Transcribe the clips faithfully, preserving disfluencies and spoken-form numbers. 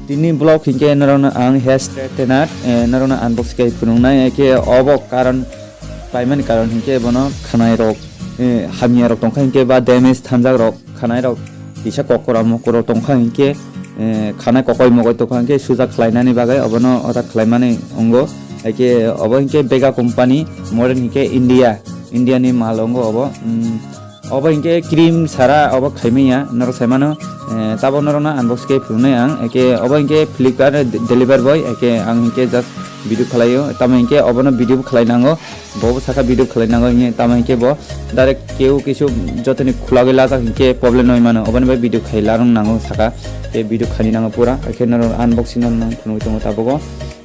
Tini vlog hinkhe norokno ang hair straightener, eh, norokno unbox khe phunuknai, haikhe obo karon paimani karon hinkhe bono khwnairok, eh, hamyarok tongkha hinkhe ba damage thanjakrok khwnairok kisa kokora mokoro tongkha hinkhe, eh, khwnai kokoi mokoi tongkha hinkhe suja khlainani bagwi obono order khlaimani wngo. Haikhe obo hinkhe Bega company, modern hinkhe India, India ni mal wngo obo. Hmm, obo hinkhe cream sara obo khaimaya norok saimano, eh, tabok norokno unbox khe phunuknai ang. Haikhe obo hinkhe Flipkart de-, deliver boy, haikhe ang hinkhe just video khlaio, tamo hinkhe obono video bo khlai nango, bo bo sakha video khlai nango hinkhe, tamo hinkhe bo direct keu kisu jotoni khulagwi lajak hinkhe problem nai mano, oboni bai video khai larwng nango sakha, khe video khaini nango pura, haikhe norok unboxing no nang phunugwi tongo tabogo.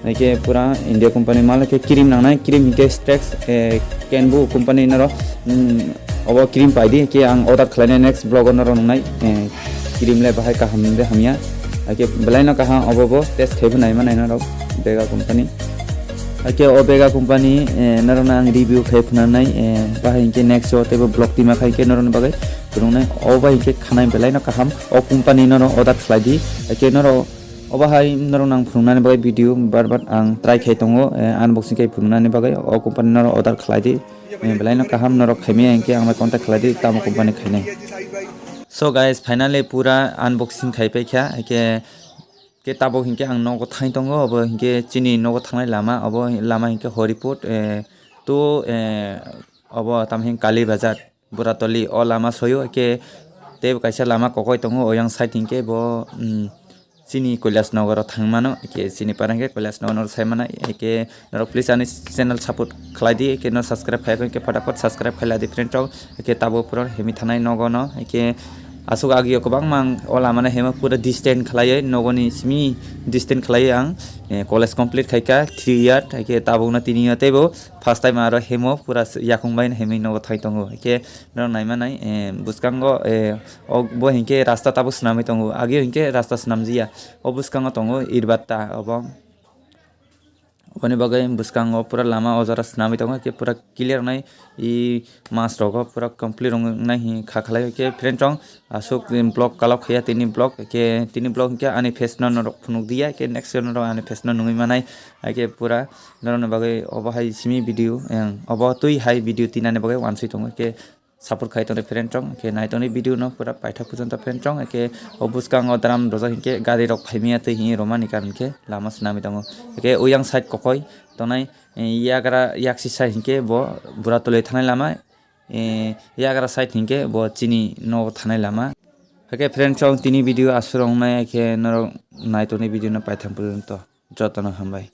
Haikhe pura India company mal, haikhe cream nangnai, cream hinkhe Strex, eh, Kenbu company norok, mm, obo cream paidi, haikhe ang order khlainai next vlog o norok nungnai, eh, cream le bahai kaham de hamya, haikhe belai no kaham obo bo test khaibo naima nai norok Bega company. Haikhe o Bega company, eh, norokno ang review khai phunanai, eh, bahai hinkhe next o teibo vlog tima khai khe norokni bagwi phunuknai. O bai hinkhe khanai belai no kaham, o company norok order khlaidi, haikhe norok Obo hai norok nang phunuknani bagwi video bar bar ang try khai tongo, eh, unboxing khai phunuknani bagwi. O company norok order khlai di, eh, belai no kaham, norok khaimaya hinkhe ang bai contact khlai di, tamo company khainai. So guys, finally pura unboxing khai paikha, haikhe khe tabok hinkhe ang nogo thang tongo, obo hinkhe chini nogo thangnai lama, obo lama hinkhe Horiput, eh, to, eh, obo tamo hinkhe Kali Bazar. Buratoli o lama soyo, eke teibo kaisa lama kokoi tongo, oyang side hinkhe bo, mm, chini Kailasnagar o thang mano, eke chini para hinkhe Kailasnagar o sai mano, eke norok please ani channel support khlai di, eke no subscribe khai khe phatakhat subscribe khai la di friend rok, eke tabuk pura hemi thanai nogo no, eke aswk agio kwbangma ang o lama no hemo pura distance khlaiwi nogo ni simi distance khlaiwi ang, eh, college complete khai kha three year, eke tabuk no tini yo teibo first time aro hemo pura yakung bai hemi nogo thai tongo, eke norok naimanai, eh, bwskango, eh, o bo hinkhe rasta tabuk swnamwi tongo, ageo hinkhe rasta swnamjia. O bwskango tongo irbatta obo. Oboni bagwi bwskango pura lama o jora swnamwi tongo, hinkhe pura clear wngnai, i mas rogo pura complete wngnai hinkha khlai. Hinkhe friend rok aswk vlog kalok khaiya tini vlog, hinkhe tini vlog hinkhe ani face no norok phunuk diya, hinkhe next year norok ani face no nungwi manai, hinkhe pura norokni bagwi obo hai simi video, obo twi hai video tinani bagwi wansui tongo, hinkhe support khai tongnai friend rok, hinkhe nai tongnai video no pura paithak phuchonto friend rok, hinkhe o bwskango drum rojak hinkhe gari rok phaimya twi hinwi romani karon khe lama swnamwi tongo, hinkhe oyang side kokoi tongnai, eh, yagra yaksi side hinkhe bo Buratoli thanai lama, eh, yagra side hinkhe bo chini nogo thanai lama. Hinkhe friend rok tini video aswk wngnai, hinkhe norok nai tongnai video no paithak phuchonto jotono hambai.